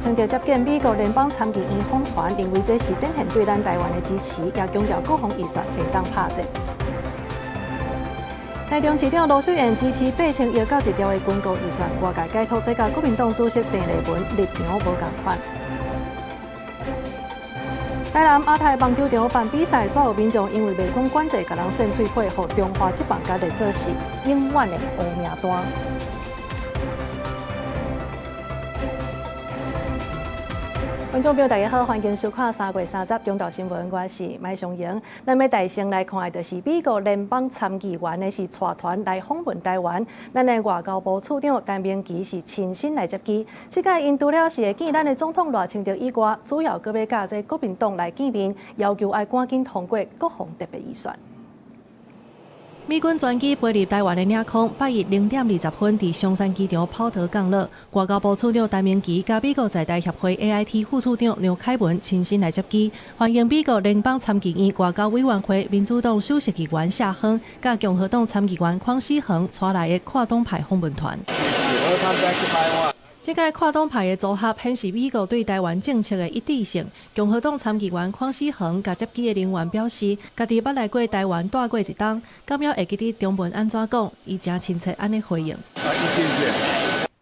清德接見美國聯邦參議院訪團，認為這是展現對咱台灣的支持，也強調國防預算會當拍折。台中市長盧秀燕支持8000億到1兆的軍購預算，外界解讀這佮國民黨主席鄭麗文立場無仝款。台南亞太棒球場辦比賽，煞有民眾因為袂爽管制，共人扇喙皮，予中華職棒共列做是永遠的烏名單。觀眾朋友，大家好，歡迎收看3月30中晝新聞，我是麥松瑩。咱欲帶先來看的，就是美國聯邦參議員呢是帶團來訪問台灣。咱的外交部次長陳明騏是親身來接機。這擺𪜶除了是會見咱的總統賴清德以外，主要閣欲佮這國民黨來見面，要求愛趕緊通過國防特別預算。美軍專機飛入台灣的領空，拜一0點20分佇松山機場跑道降落。外交部次長陳明騏佮美國在台協會 AIT 副處長梁凱文親身來接機，歡迎美國聯邦參議院外交委員會民主黨首席議員謝亨，佮共和黨參議員鄺思恆帶來的跨黨派訪問團。這個跨黨派的組合顯示美國對台灣政策的一致性。共和黨參議員鄺思恆佮接機的人員表示，家己捌來過台灣蹛過一冬，敢猶會記得中文按怎講，伊誠親切按呢回應。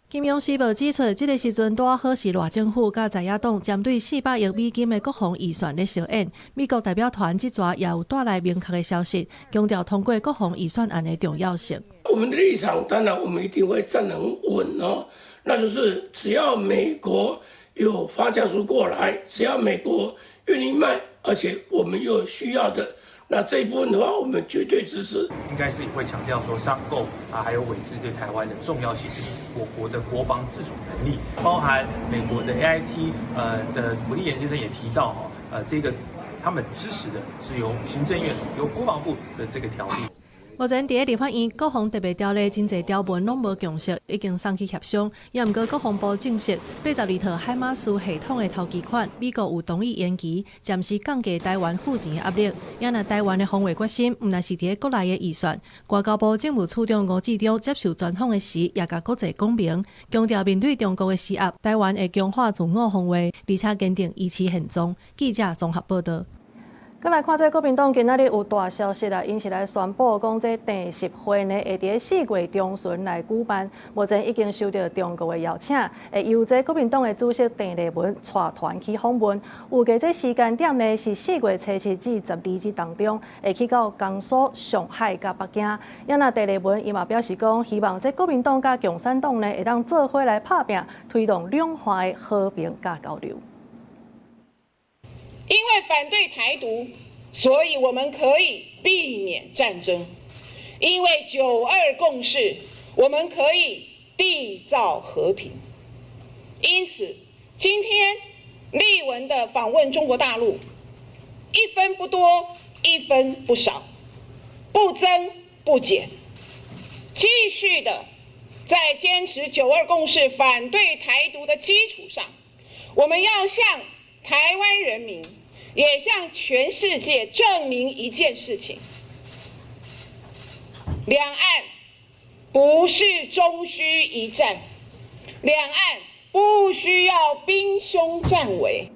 金融時報指出，這個時陣拄好是賴政府佮在野黨針對400億美金的國防預算咧相演。美國代表團這逝也有帶來明確的消息，強調通過國防預算案的重要性。我們的立場當然我們一定會站得很穩哦。那就是只要美國有發價書過來，只要美國願意賣，而且我們又需要的，那這一部分的話，我們絕對支持。應該是會強調說商購啊，還有委製對台灣的重要性，我國的國防自主能力，包含美國的 AIT 的吳立言先生也提到哈，這個他們支持的是由行政院由國防部的這個條例。目前佇立法院國防特別條例真濟條文攏無共識，已經送去協商。也毋過國防部證實，82套海馬斯系統的頭期款，美國有同意延期，暫時降低台灣付錢的壓力。也若台灣的防衛決心，毋但是佇國內的預算。外交部政務次長吳志忠接受專訪的時，也共國際講明，強調面對中國的施壓，台灣會強化自我防衛，而且堅定維持現狀。記者綜合報導。閣來看這國民黨今仔日有大消息啦，𪜶是來宣布講，這鄭習會呢會佇4月中旬來舉辦，目前已經收到中國的邀請，會由這國民黨的主席鄭麗文帶團去訪問。預計這時間點呢是4月初7至12日當中，會去到江蘇、上海佮北京。也若鄭麗文伊嘛表示講，希望這國民黨佮共產黨呢會當做伙來拍拚，推動兩岸的和平佮交流。因為反對台獨，所以我們可以避免戰爭；因為九二共識，我們可以締造和平。因此，今天麗文的訪問中國大陸，一分不多，一分不少，不增不減，繼續的在堅持九二共識、反對台獨的基礎上，我們要向台灣人民，也向全世界證明一件事情：兩岸不是終須一戰，兩岸不需要兵凶戰危。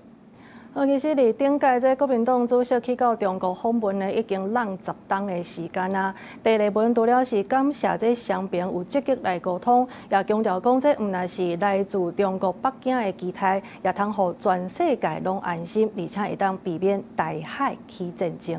好，其實佇頂屆這國民黨主席去到中國訪問呢，已經挵10冬的時間啊。鄭麗文除了是感謝這雙邊有積極來溝通，也強調講這毋但是來自中國北京的期待，也通予全世界攏安心，而且會當避免台海起戰爭。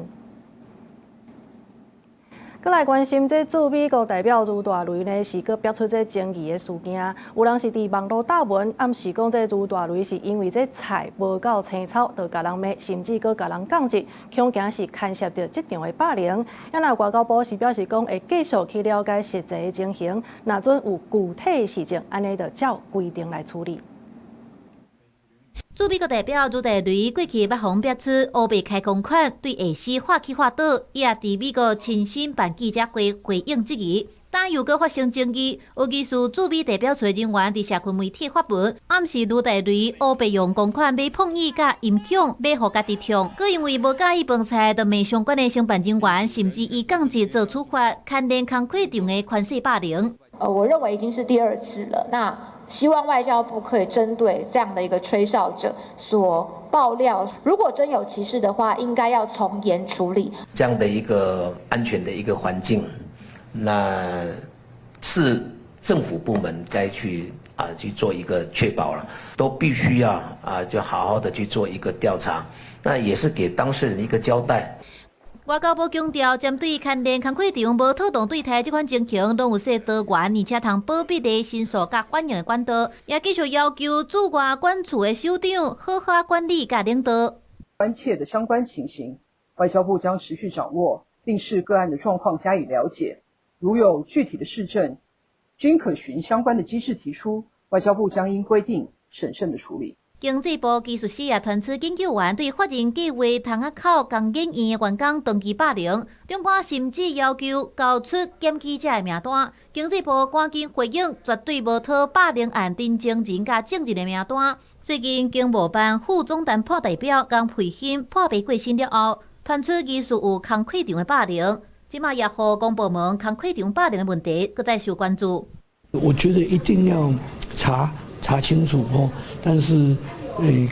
閣來關心這駐美國代表盧大雷呢，是閣爆出這爭議的事件。有人是佇網路貼文暗示講，這盧大雷是因為這菜無夠青草，就共人罵，甚至閣共人摃舌，恐驚是牽涉著職場的霸凌。也若外交部是表示講，會繼續去了解實際的情形，若準有具體的事情，按呢就照規定來處理。駐美國代表盧大雷過去捌予人爆出烏白開公款，對下司話起話倒，伊也佇美國親身辦記者會回應質疑，但又閣發生爭議。有疑似駐美代表處人員佇社群媒體發文，暗示盧大雷烏白用公款買碰椅佮音響買予家己聽，閣因為無佮意飯菜，就罵相關的承辦人員，甚至以摃舌做處罰，牽連工課場的權勢霸凌。我認為已經是第二次了。那希望外交部可以針對這樣的一個吹哨者所爆料，如果真有其事的話，應該要從嚴處理。這樣的一個安全的一個環境，那是政府部門該去做一個確保了，都必須要就好好的去做一個調查，那也是給當事人一個交代。外交部強調，針對牽連工課場無妥當對待這款情形，攏有設多元而且通保密的申訴佮反映的管道，也繼續要求駐外館處的首長好好管理佮領導。關切的相關情形，外交部將持續掌握，並視個案的狀況加以了解。如有具體的事證，均可循相關的機制提出，外交部將依規定審慎的處理。經濟部技術司也傳出緊救援對法人計劃窗仔口工研院的員工長期霸凌，長官甚至要求交出檢舉者的名單。經濟部趕緊回應，絕對無討霸凌案陳情人佮證人的名單。最近經貿辦副總談判代表江培馨破病過身了後，傳出疑似有工課場的霸凌，這馬也予公部門工課場霸凌的問題閣再受關注。我覺得一定要查清楚哦，但是，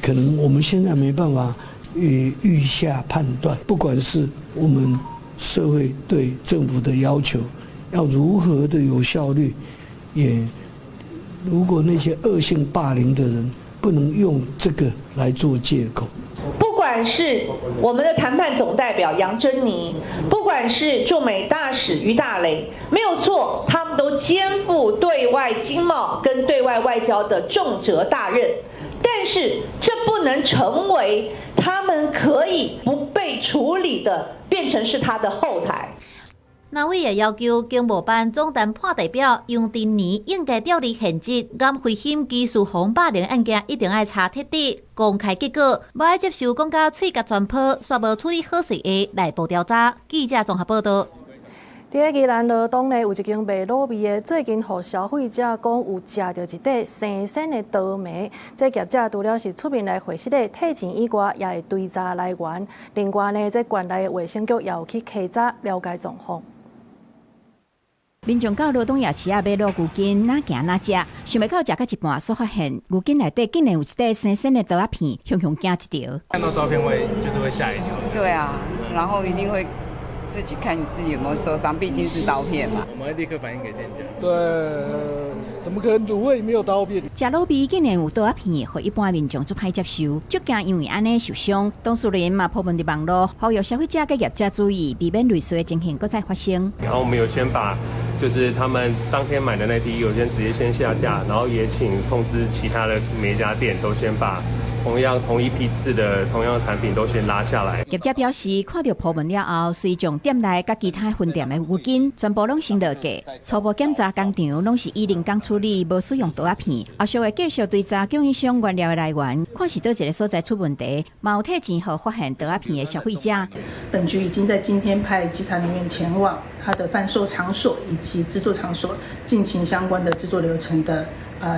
可能我們現在沒辦法預下判斷。不管是我們社會對政府的要求，要如何的有效率，也如果那些惡性霸凌的人不能用這個來做借口。不管是我們的談判總代表楊珍妮，不管是駐美大使俞大諄，沒有錯，他們都肩負對外經貿跟對外外交的重責大任，但是這不能成為他們可以不被處理的，變成是他的後台。那委也要求經貿辦總談判代表楊珍妮應該調離現職，江惠馨技術防霸凌案件一定愛查徹底，公開結果，無愛接受講甲喙角全破，煞無處理好勢的內部調查。記者綜合報道。佇咧宜蘭羅東呢，有一間賣滷味的，最近予消費者講有食著一塊生鮮的刀糜。這業者除了是出面來回釋的退錢以外，也會追查來源。另外呢，這縣內的衛生局也有去稽查了解狀況。民眾到羅東夜市仔買滷牛筋，哪行哪食，想袂到食到一半，煞發現牛筋內底竟然有一塊生鮮的刀仔片，雄雄驚一條。看到照片會就是會嚇一跳。對啊，然後一定會自己看你自己有沒有受傷，畢竟是刀片嘛。我們會立刻反映給店家。對，怎麼可能滷味沒有刀片？食滷味竟然有刀仔片，予一般民眾足歹接受，足驚因為按呢受傷。當事人嘛 po 文佇網路，呼籲消費者佮業者注意，避免類似的情形閣再發生。然後我們有先把就是他們當天買的那批，有先直接先下架，然後也請通知其他的每一家店都先把同樣同一批次的同樣的產品都先拉下來。業者表示，看著 po 文了後，隨將店內佮其他分店的牛筋全部攏先落架，初步檢查工廠攏是以人工處理，無使用刀仔片。後續會繼續追查供應商原料的來源，看是佗一个所在出問題，嘛有退錢予發現刀仔片的消費者。本局已經在今天派稽查人員前往他的販售場所以及製作場所進行相關的製作流程的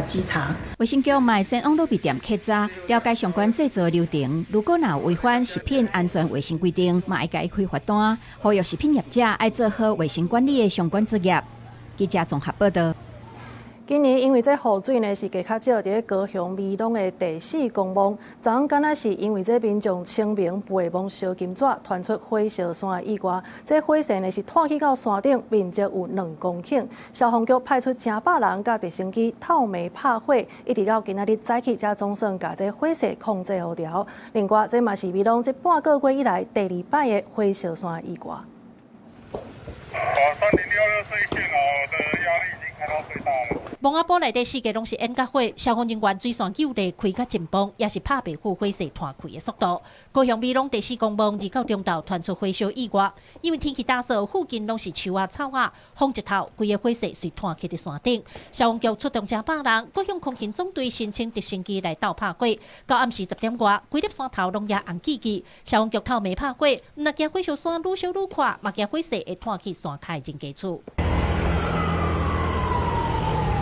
稽查。衛生局嘛會先往滷味店稽查，了解相關製作流程。如果若有違反食品安全衛生規定，嘛會共伊開罰單。呼籲食品業者愛做好衛生管理的相關作業。記者綜合報道。今年因為這雨水呢是加較少，佇咧高雄美濃的第四公墓，昨昏敢若是因為這民眾清明陪墓燒金紙，傳出火燒山的意外。這火勢呢是湠去到山頂，面積有2公頃。消防局派出成百人佮直升機透暝拍火，一直到今仔日早起，才總算共這火勢控制予牢。另外，這嘛是美濃這半個月以來第二擺的火燒山意外。3066這一線哦的壓力已經開到最大了。墓仔埔內底四界攏是煙佮火，消防人員水線救力開甲真磅，也是拍袂赴火勢湠開的速度。高雄美濃第四公墓29中晝傳出火燒意外，因為天氣乾燥，附近攏是樹仔草仔，風一透，規個火勢隨湠去佇山頂。消防局出動成百人，閣向空勤總隊申請直升機來鬥拍火。到暗時10點外，規粒山頭攏猶紅記記。消防局透暝拍火，毋但驚火燒山愈燒愈快，嘛驚火勢會湠去山跤的人家厝。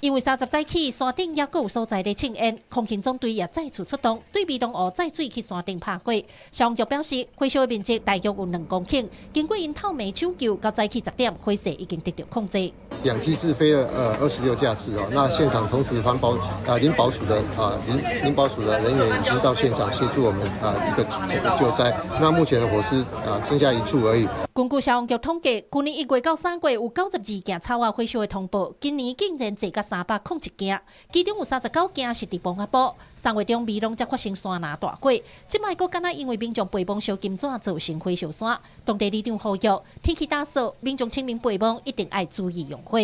因為30早起山頂猶閣有所在咧衝煙，空勤總隊也再次出動，對美濃湖載水去山頂拍火。消防局表示，火燒的面積大約有2公頃，經過𪜶透暝搶救，到早起10點，火勢已經得到控制。兩機次飛了26架次哦，那現場同時環保啊林保署的啊林林保署的人員已經到現場協助我們啊一個整個救災。那目前的火勢啊剩下一處而已。根據消防局統計，去年1月到3月有92件草仔火燒的通報，今年竟然增加301件，其中有39件是佇埔仔埔。3月中，美濃才發生山林大火，這擺閣敢若因為民眾陪墓燒金紙造成火燒山。當地里長呼籲，天氣乾燥，民眾清明陪墓一定愛注意用火。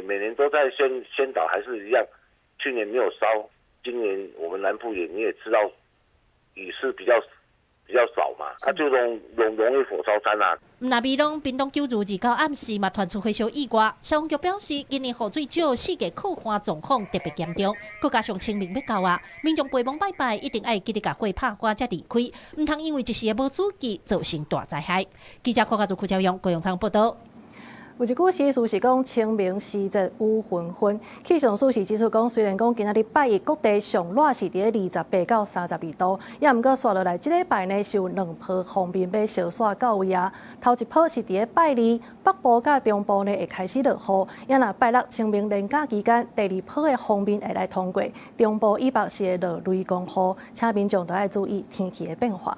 每年都在宣導，還是一樣。去年沒有燒，今年我們南部也你也知道，雨是比較少嘛，啊就容易火燒山啊。毋但美濃屏東九如29暗時嘛傳出火燒意外，消防局表示，今年雨水少，四季洘旱狀況特別嚴重，閣加上清明欲到啊，民眾陪墓拜拜一定愛記得共火拍乾才離開，毋通因為一時的無注意造成大災害。記者柯家祖、柯朝陽、高永昌報道。有一句詩詞是講清明時節雨紛紛，氣象署是指出講，雖然講今仔日拜一各地上熱是佇咧28到32度，也毋過紲落來這禮拜呢是有兩波鋒面欲相紲到位啊。頭一波是佇咧拜二，北部佮中部呢會開始落雨，也若拜六清明連假期間，第二波的鋒面會來通過，中部以北是會落雷公雨，請民眾都愛注意天氣的變化。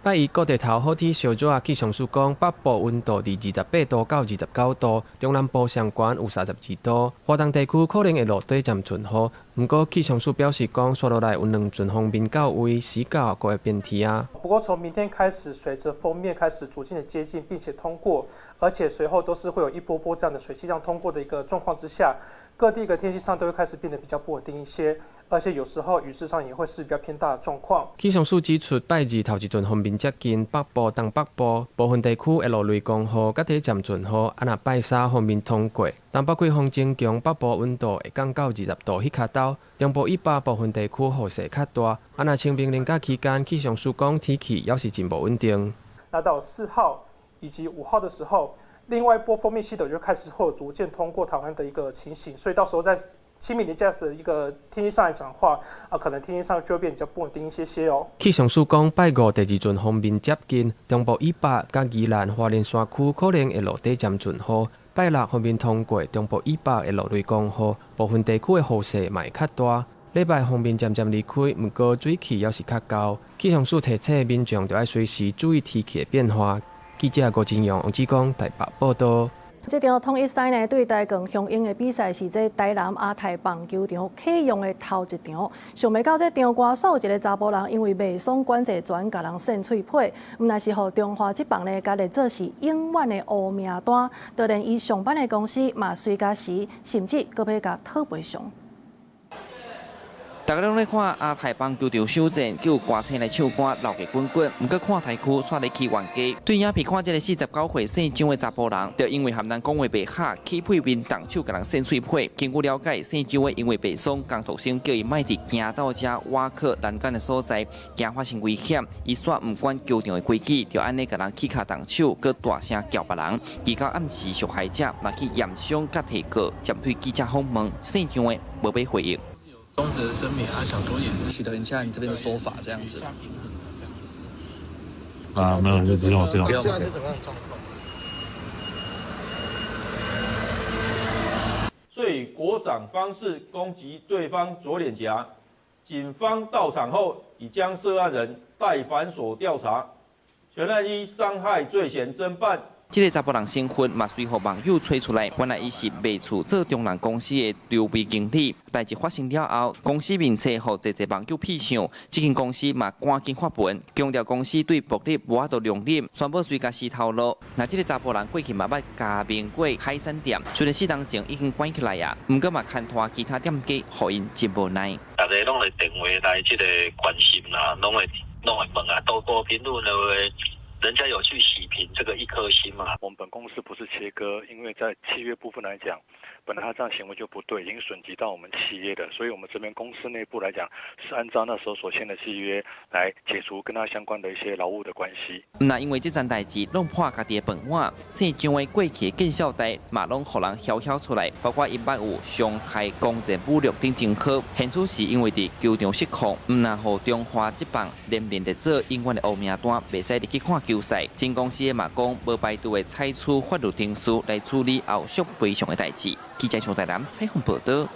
拜一各地頭好天燒熱，氣象署講北部溫度佇28度到29度，中南部上懸有32度。華東地區可能會落短暫陣雨，毋過氣象署表示講，紲落來有兩陣鋒面到位，時到閣會變天啊。不過從明天開始，隨着鋒面開始逐漸的接近，並且通過，而且隨後都是會有一波波這樣的水汽量通過的一個狀況之下，各地的天氣上都會開始變得比較不穩定一些，而且有時候雨勢上也會是比較偏大的狀況。氣象署指出，拜二頭一陣鋒面接近北部、東北部部分地區會落雷公雨，佮短暫陣雨。啊，若拜三鋒面通過，東北季風增強，北部溫度會降到20度彼跤兜，中部以北部分地區雨勢較大。啊，若清明連假期間，氣象署講天氣猶是真無穩定。那到4號以及5號的時候，另外一波鋒面系統就開始會有逐漸通過台灣的一個情形，所以到時候在清明連假的一個天氣上來講的話，啊，可能天氣上就會變比較不穩定一些些哦。氣象署講，拜五第二陣鋒面接近，中部以北佮宜蘭花蓮山區可能會落短暫陣雨。拜六鋒面通過，中部以北會落雷公雨，部分地區的雨勢嘛會較大。禮拜鋒面漸漸離開，毋過水汽猶是較厚。氣象署提醒民眾，著愛隨時注意天氣的變化。記者郭金陽、王志剛台北報道。這場統一賽呢，對台鋼雄鷹的比賽是這台南亞太棒球場啟用的頭一場。想袂到這場歌手一個查埔人，因為袂爽管制權共人扇喙皮，毋但是予中華職棒呢，共列做是永遠的烏名單。就連伊上班的公司嘛，隨共辭，甚至閣欲共討賠償。大家攏咧看亞太棒球場首戰，叫歌星來唱歌，鬧熱滾滾。毋過看台區煞咧起冤家。對影片看這个49歲姓張的查埔人，就因為和人講話袂合，起屁面動手共人扇喙皮。根據了解，姓張的因為袂爽，工讀生叫伊莫佇行到遮倚靠欄杆的所在，驚發生危險，伊煞毋管球場的規矩，就按呢共人起跤動手，閣大聲叫別人。而到暗時，受害者嘛去驗傷佮提告，針對記者訪問，姓張的無欲回應。終止的聲明，他想說也是取得一下你這邊的說法，這樣子。啊，沒有，就不用，不用。現在是怎麼樣的狀況？所以國掌方式攻擊對方左臉頰，警方到場後已將涉案人帶返所調查，全案依傷害罪嫌偵辦。這个查埔人身份嘛，隨予網友揣出來，原來伊是賣厝做中人公司的籌備經理。代誌發生了後，公司面冊予濟濟網友痞笑，這間公司嘛趕緊發文，強調公司對暴力無法度容忍，宣布隨共辭頭路。那這个查埔人過去嘛捌加盟過海產店，雖然4年前已經關起來啊，毋過嘛牽拖其他店家，予𪜶真無奈。大家攏會電話來這个關心啦，攏會問啊，都過評論的話。人家有去洗屏這個一顆星嘛？我們本公司不是切割，因為在契約部分來講，本來他這樣行為就不對，已經損及到我們企業的，所以我們這邊公司內部來講，是按照那時候所簽的契約來解除跟他相關的一些勞務的關係。那因為這樁代誌弄破家己的飯碗，姓張的過去見笑代嘛攏予人囂囂出來，包括𪜶捌有傷害公然侮辱等前科，現此時因為佇球場失控，毋但予中華職棒聯盟列做永遠的烏名單，袂使入去看球賽。前公司的嘛講，無排除會採取法律程序來處理後續賠償的代誌。記者張台南採訪報道。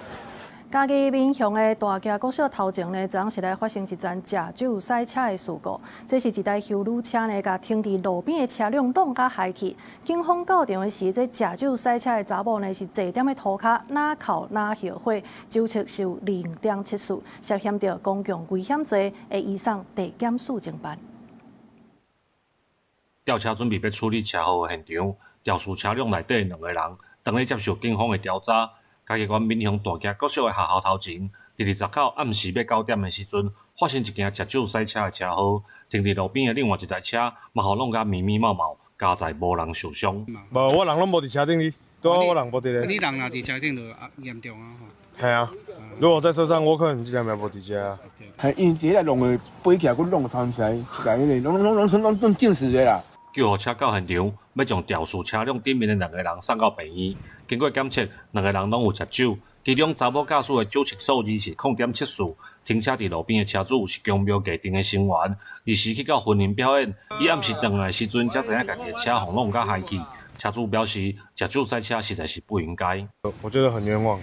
嘉義民雄的大崎國小頭前呢，昨昏是來發生一樁食酒駛車的事故。這是一台休旅車呢，共停佇路邊的車輛挵甲害去。警方到場的時，這食酒駛車的查某呢，是坐踮咧塗跤，若哭若後悔，酒測是有0.74，涉嫌著公共危險罪，會移送地檢署偵辦。吊車準備欲處理車禍的現場，肇事車輛內底兩个人當咧接受警方的調查。嘉義縣民雄大崎國小的學校頭前，佇29暗時欲9點的時陣，發生一件食酒駛車的車禍。停佇路邊的另外一台車，嘛予弄甲密密麻麻，佳哉無人受傷。無，我人攏無佇車頂哩，拄好我人無佇咧。你人若佇車頂就啊嚴重啊吼。係啊，如果在車上，我可能這兩秒無佇遮。係因為這個弄的飛起來，閣弄頭起來，來彼個攏攏攏攏攏證實的啦。救護車到現場，欲將肇事車輛頂面的兩个人送到病院。經過檢測，兩个人攏有食酒。其中查某駕駛的酒測數字是0.74，停車佇路邊的車主是宮廟藝陣的成員，二時去到婚宴表演，伊暗時轉來的時陣，才知影家己的車予弄甲害去。車主表示，食酒駛車實在是不應該。我覺得很冤枉，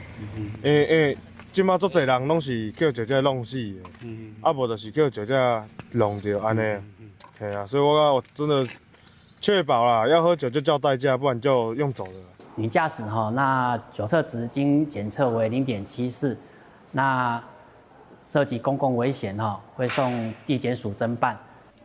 因為這馬足濟人攏是叫食這弄死的，啊無就是叫食這弄著按呢，係啊，所以我我真的確保啦，要喝酒就叫代駕，不然就用走的。女駕駛哈，那酒測值經檢測為0.74，那涉及公共危險哈，會送地檢署偵辦。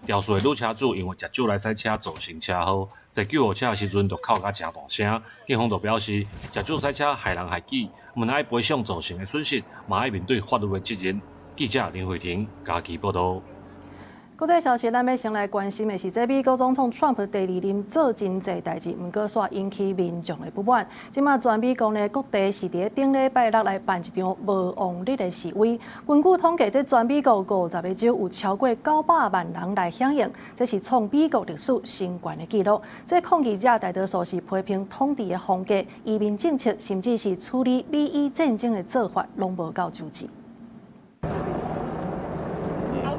肇事的女車主因為食酒來駛車造成車禍，坐救護車的時陣就哭甲誠大聲。警方就表示，食酒駛車害人害己，毋但愛賠償造成的損失，嘛愛面對法律的責任。記者林慧婷嘉義報道。國際消息，咱欲先來關心的是，這美國總統川普第二任做真濟代誌，毋過煞引起民眾的不滿。這馬全美國呢各地是佇咧頂禮拜六來辦一場無王日的示威。根據統計，這全美國50個州有超過900萬人來響應，這是創美國歷史新懸的紀錄。這抗議者大多數是批評統治的風格、移民政策，甚至是處理美伊戰爭的做法，攏無夠周至。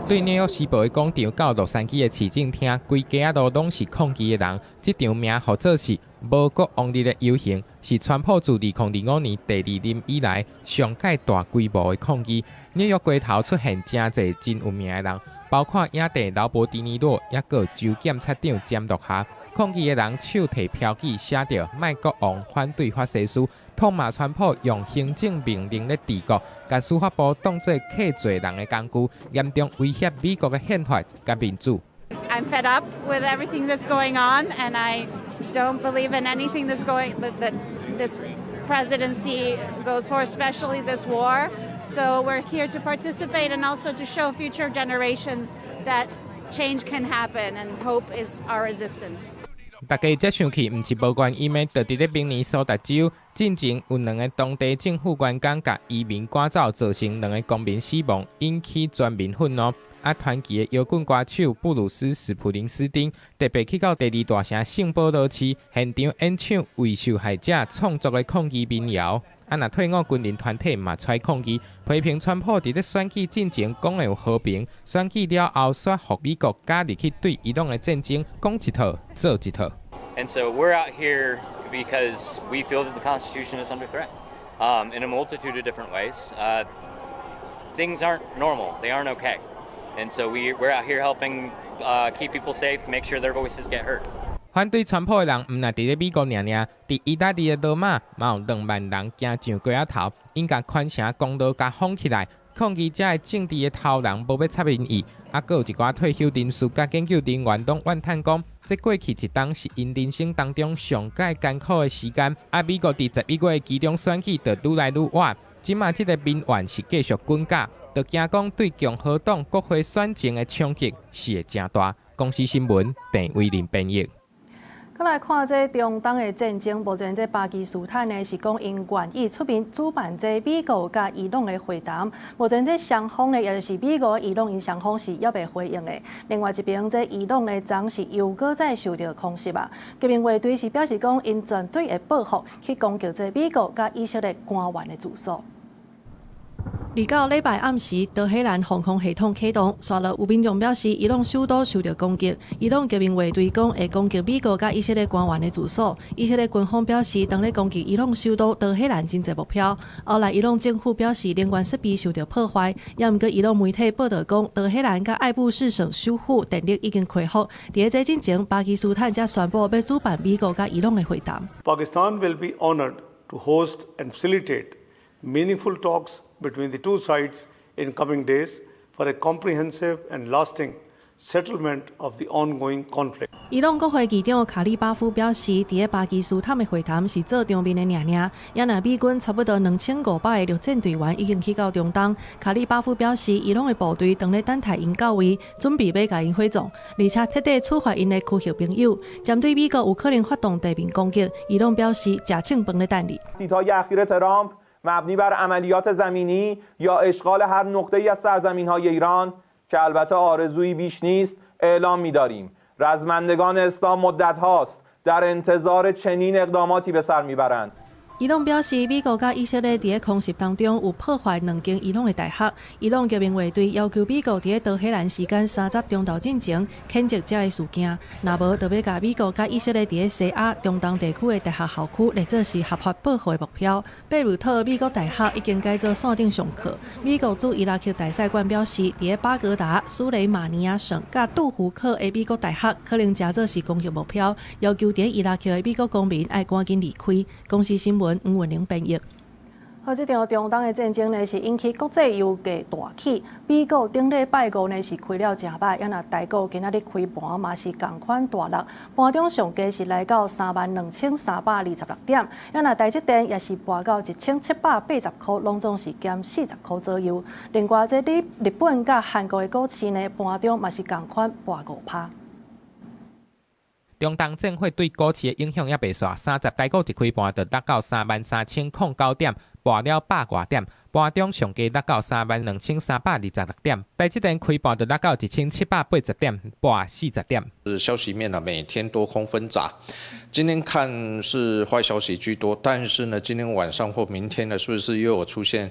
對紐約時報的廣場到洛杉磯的市政廳，規街仔路攏是抗議的人。這場名號做是無國王日的遊行，是川普自2025年第二任以來上蓋大規模的抗議。紐約街頭出現誠濟真有名的人，包括影帝勞勃迪尼洛，抑閣州檢察長詹洛霞。抗議的人手提標語，寫著“莫國王，反對法西斯”，痛罵川普用行政命令咧治國，共司法部當做課稅人的工具，嚴重威脅美國的憲法佮民主。 I'm fed up with everything that's going on, and I don't believe in anything that's going that, that this presidency goes for, especially this war. So we're here to participate and also to show future generations that change can happen and hope is our resistance. 大家遮生氣，毋是無原因的。就佇咧明尼蘇達州，進前有兩个當地政府員工共移民趕走，造成兩个公民死亡，引起全民憤怒。啊，傳奇的搖滾歌手布魯斯·史普林斯丁特別去到第二大城聖保羅市現場演唱為受害者創作的抗議民謠。啊，若退伍軍人團體嘛出來抗議，批評川普佇咧選舉進前講會有和平，選舉了後煞予美國加入去對伊朗的戰爭，講一套做一套。 And so we're out here because we feel that the Constitution is under threat in a multitude of different ways. Things aren't normal. They aren't okay. And so we're out here helping keep people safe, make sure their voices get heard. 反對川普的人，毋但佇咧美國爾爾，佇意大利的羅馬，嘛有2萬人行上街仔頭，𪜶共寬城公路共封起來，抗議這个政治的頭人無欲插𪜶意。啊，閣有一寡退休人士佮研究人員攏怨嘆講，這過去一冬是𪜶人生當中上蓋艱苦的時間。啊，美國佇11月的期中選舉就愈來愈倚，這馬這个民怨是繼續滾價，就驚講對共和黨國會選情的衝擊是會誠大。公視新聞鄭偉林編譯。閣來看這中東的戰爭，目前這巴基斯坦呢是講𪜶願意出面主辦這美國佮伊朗的會談。目前這雙方呢，也就是美國伊朗𪜶雙方是猶未回應的。另外一邊，這伊朗呢，昨是又閣再受著空襲啊。革命衛隊是表示講，𪜶絕對會報復去攻擊這美國佮以色列官員的住所。29禮拜暗時，德黑蘭防空系統啟動，煞落有民眾表示，伊朗首都受著攻擊。伊朗革命衛隊講會攻擊美國佮以色列官員的住所。以色列軍方表示，當咧攻擊伊朗首都德黑蘭真濟目標。後來，伊朗政府表示，能源設備受著破壞。也毋過，伊朗媒體報導講，德黑蘭佮愛布士省首府電力已經恢復。佇咧這進前，巴基斯坦才宣布欲主辦美國佮伊朗的會談。 Pakistan will be honored to host and facilitate meaningful talks between the two sides in coming days for a comprehensive and lasting settlement of the ongoing conflict. 伊朗國會議長卡利巴夫表示，佇咧巴基斯坦的會談是做場面的爾爾。也若美軍差不多2500个陸戰隊員已經去到中東。卡利巴夫表示，伊朗的部隊當咧等待𪜶到位，準備欲共𪜶火葬，而且徹底處罰𪜶的區域朋友。針對美國有可能發動地面攻擊，伊朗表示食凊飯咧等你。 مبنی بر عملیات زمینی یا اشغال هر نقطه‌ای از سرزمین‌های ایران که البته آرزویی بیش نیست اعلام می‌داریم رزمندگان اسلام مدت هاست در انتظار چنین اقداماتی به سر میبرند。伊朗表示，美國佮以色列佇咧空襲當中有破壞兩間伊朗的大學。伊朗革命衛隊要求美國佇咧德黑蘭時間30中晝進前譴責這个事件，若無就欲共美國佮以色列佇咧西亞、中東地區的大學校區列做是合法報復的目標。貝魯特美國大學已經改做線頂上課。美國駐伊拉克大使館表示，佇咧巴格達、蘇雷馬尼亞省佮杜胡克的美國大學可能成做是攻擊目標，要求佇咧伊拉克的美國公民愛趕緊離開。公視新聞。黃文玲編譯。好，這場中東的戰爭呢，是引起國際油價大起。美國頂禮拜五呢是開了誠䆀，也若台股今仔日開盤嘛是仝款大落，盤中上低是來到32,326點，也若台積電也是跋到1780箍，攏總是減40箍左右。另外，這日本佮韓國的股市呢，盤中嘛是仝款跋5%。中東戰火對股市的影響猶未煞，30台股一開盤就落到33,009點，跋了100外點，盤中上低落到32,326點。台積電開盤就落到1780點，跋40點。消息面呢，每天多空紛雜，今天看是壞消息居多，但是呢，今天晚上或明天呢，是不是又有出現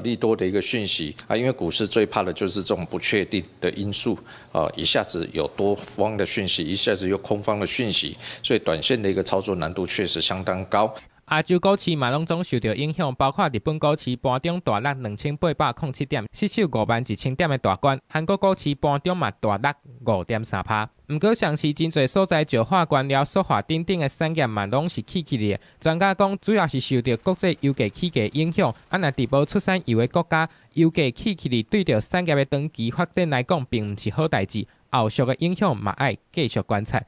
利多的一個訊息啊？因為股市最怕的就是這種不確定的因素啊，一下子有多方的訊息，一下子又空方的訊息，所以短線的一個操作難度確實相當高。亞洲股市嘛攏總受著影響，包括日本股市盤中大落2807點，失守51,000點的大關。韓國股市盤中嘛大落5.3%。毋過，像是真濟所在石化原料、塑化等等的產業嘛，攏是起起的。專家講，主要是受著國際油價起價影響。啊，若佇無出產油的國家，油價起起哩對著產業的長期發展來講，並毋是好代誌。後續的影響嘛愛繼續觀察。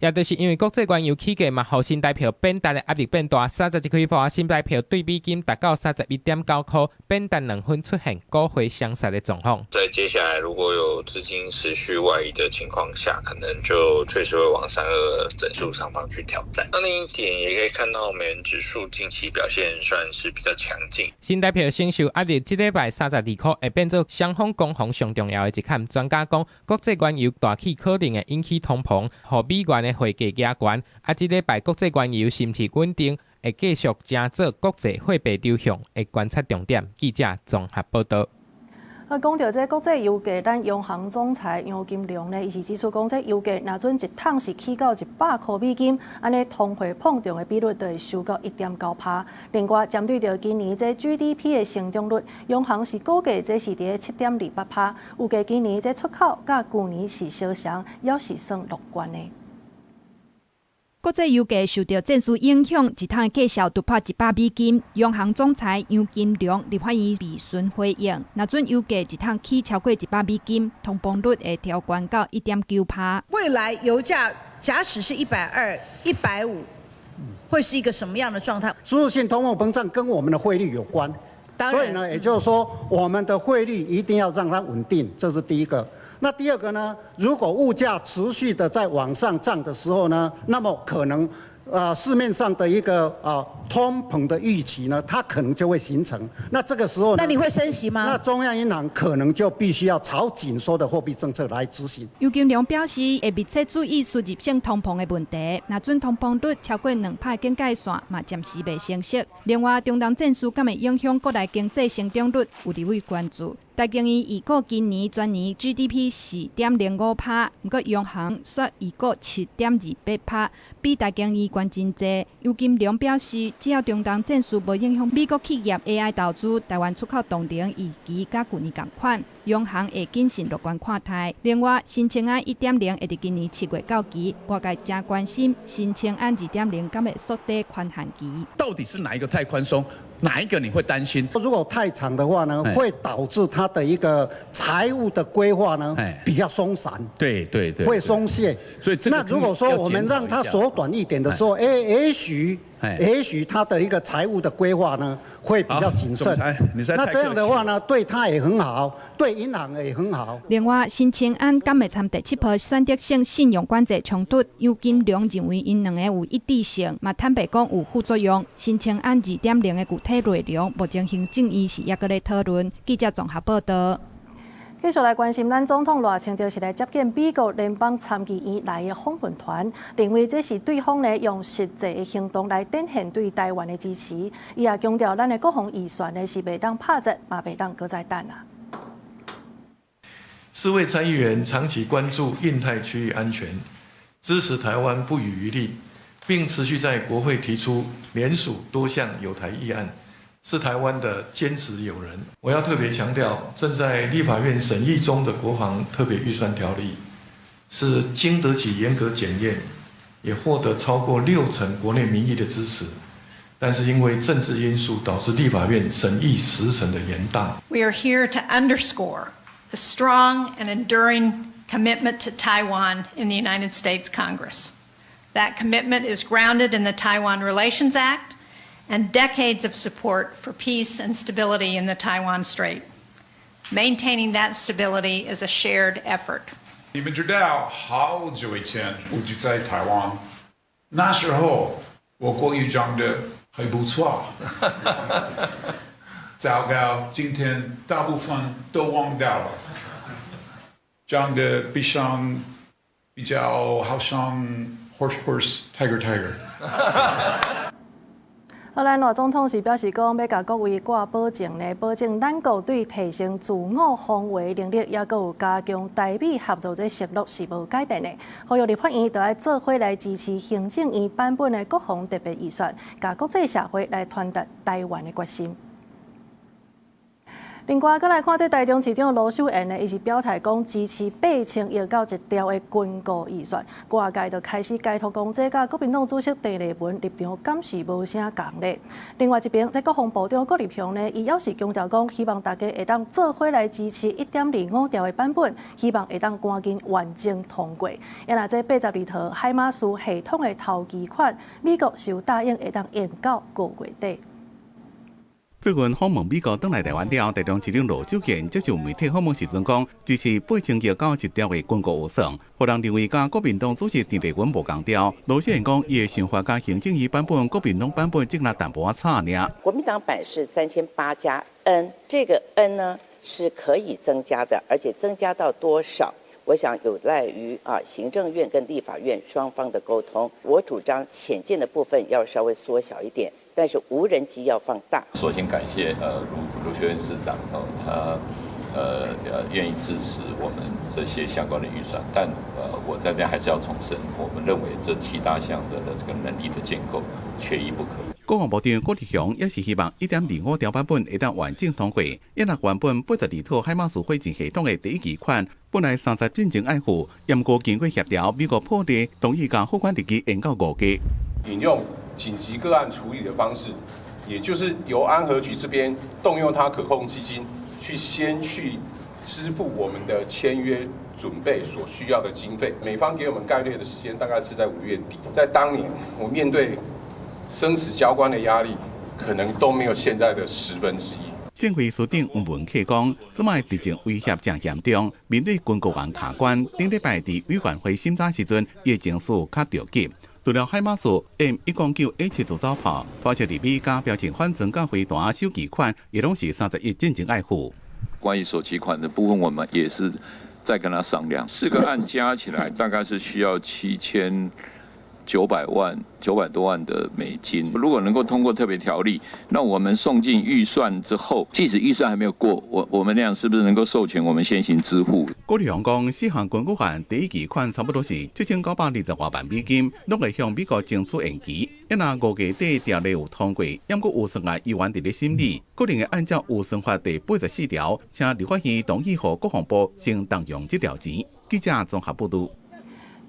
也就是因為國際原油起價嘛，予新台票貶值的壓力變大。30一開盤，新台票對美金達到31.9箍，貶值2分，出現股匯雙殺的狀況。在接下來如果有資金持續外移的情況下，可能就確實會往32整數上方去挑戰。那另一點也可以看到，美元指數近期表現算是比較強勁。新台票承受壓力，這禮拜32箍會變做雙方攻防上重要的一坎。專家講，國際原油大起可能會引起通膨，予美元的匯價加懸。啊，這禮拜國際原油是毋是穩定，會繼續成做國際貨幣流向的觀察重點。記者綜合報導。啊，講著這國際油價，咱央行總裁楊金龍呢，伊是指出講，這油價若準一桶是起到100箍美金，按呢通貨膨脹的比率就會收到1.9%。另外，針對著今年這 GDP 的成長率，央行是估計這是佇咧7.28%，預計今年這出口佮舊年是相像，猶是算樂觀的。國際油價受著戰事影響，一桶價數突破100美金。央行總裁楊金龍立法院備詢回應，若準油價一桶起超過100美金，通膨率會調懸到1.9%。未來油價假使是120、150，會是一個什麼樣的狀態？輸入性通貨膨脹跟我們的匯率有關，所以呢，也就是說，我們的匯率一定要讓它穩定，這是第一個。那第二個呢，如果物價持續的在往上漲的時候呢，那麼可能市面上的一個通膨的預期呢，它可能就會形成。那這個時候，那你會升息嗎？那中央銀行可能就必須要朝緊縮的貨幣政策來執行。楊金龍表示，會密切注意輸入性通膨的問題。若準通膨率超過2%警戒線，嘛暫時袂升息。另外，中東戰事敢會影響國內經濟成長率，有立委關注。台經院預估今年全年 GDP 4.05%，毋過央行煞預估7.28%，比台經院懸真濟。楊金龍表示，只要中東戰事無影響美國企業 AI 投資，台灣出口動能預期佮舊年仝款，央行會謹慎樂觀看待。另外，新青安1.0會佇今年7月到期，外界誠關心新青安2.0敢會縮短寬限期。到底是哪一個太寬鬆？哪一個你會擔心？如果太長的話呢，會導致他的一個財務的規劃呢比較鬆散。對對對，會鬆懈。所以那如果說我們讓它縮短一點的時候，哎，也許他的一個財務的規劃呢會比較謹慎。那這樣的話呢，對他也很好，對銀行也很好。另外，新青安敢會參第七波選擇性信用管制衝突？楊金龍認為𪜶兩個有一致性，嘛坦白講有副作用。新青安2.0的具體內容，目前行政院是猶閣咧討論。記者綜合報道。繼續來關心，咱總統賴清德是來接見美國聯邦參議院來的訪問團，認為這是對方呢用實際的行動來展現對台灣的支持。伊也強調，咱的國防預算呢是袂當拍折，嘛袂當閣再等啊。四位參議員長期關注印太區域安全，支持台灣不遺餘力，並持續在國會提出聯署多項友台議案。是台灣的堅實友人。我要特別強調，正在立法院審議中的國防特別預算條例，是經得起嚴格檢驗，也獲得超過60%國內民意的支持。但是因為政治因素導致立法院審議時程的延宕。 We are here to underscore the strong and enduring commitment to Taiwan in the United States Congress. That commitment is grounded in the Taiwan Relations Act and decades of support for peace and stability in the Taiwan Strait. Maintaining that stability is a shared effort. 你們知道，好久以前我就在台灣，那時候我國語講得還不錯。糟糕，今天大部分都忘掉了，講得比上比較好像 horse horse tiger tiger。好，咱賴總統是表示講，欲共各位掛保證呢，保證咱國對提升自我防衛能力，抑閣有加強台美合作這承諾是無改變的。呼籲立法院著愛做伙來支持行政院版本的國防特別預算，共國際社會來傳達台灣的決心。另外，閣來看這台中市長盧秀燕呢，伊是表態講支持8000億到1兆的軍購預算，外界就開始解讀講，這佮國民黨主席鄭麗文立場敢是無啥仝咧。另外一邊，這國防部長郭立雄呢，伊猶是強調講，希望大家會當做伙來支持1.25兆的版本，希望會當趕緊完整通過。啊若這82套海馬斯系統的頭期款，美國是有答應會當延到5月底。最近訪問美國轉來台灣了，台中市長盧秀燕接受媒體訪問時陣講，支持8000億到1兆的軍購預算，予人認為佮國民黨主席鄭麗文無仝調。盧秀燕講，伊的想法佮行政院版本、國民黨版本只若淡薄仔差爾。國民黨版是3800加 N，這個 N 呢是可以增加的，而且增加到多少，我想有賴於行政院跟立法院雙方的溝通。我主張潛艦的部分要稍微縮小一點。但是無人機要放大。首先感謝盧秀燕市長哦，他願意支持我們這些相關的預算，但我在這邊還是要重申，我們認為這七大項的這個能力的建構缺一不可。國防部長郭立雄也是希望1.25兆版本會當完整通過，因為原本82套海馬斯火箭系統的第一期款，本來30進前愛付，毋過經過協調，美國破例同意共付款日期延到5月。引用緊急個案處理的方式，也就是由安和局這邊動用它可控基金，去先去支付我們的簽約準備所需要的經費。美方給我們概略的時間大概是在5月底。在當年，我面對生死交關的壓力，可能都沒有現在的1/10。政会司长黄文启讲，这摆敌情威胁诚严重，面对军购案卡关，顶礼拜伫委员会审查时阵，伊的情绪较著急。除了海马斯 M109A7 自走炮，发射伫美加标准反装甲飞弹首期款，也拢是30亿进前爱付。关于首期款的部分，我们也是在跟他商量，四个案加起来大概是需要7900万900多万的美金。如果能够通过特别条例，那我们送进预算之后，即使预算还没有过，我们那样是不是能够授权我们先行支付？郭立雄讲，四项军购案第一期款差不多是7920多万美金，拢会向美国争取延期。若5月底条例有通过，毋过预算案犹原伫咧审理，可能会按照预算法第84条，请立法院同意予国防部先动用这条钱。记者综合报道。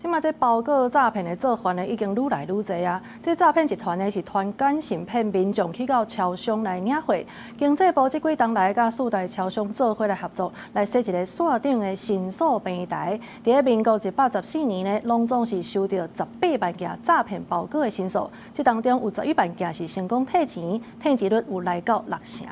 这马这包裹诈骗的做法呢，已经愈来愈济啊！这诈骗集团呢是传简讯骗民众去到超商来领货。经济部这几冬来佮四大超商做伙来合作，来设一个线顶的申诉平台。伫咧民国114年呢，拢总是收到18万件诈骗包裹的申诉，这当中有11万件是成功退钱，退钱率有来到六成。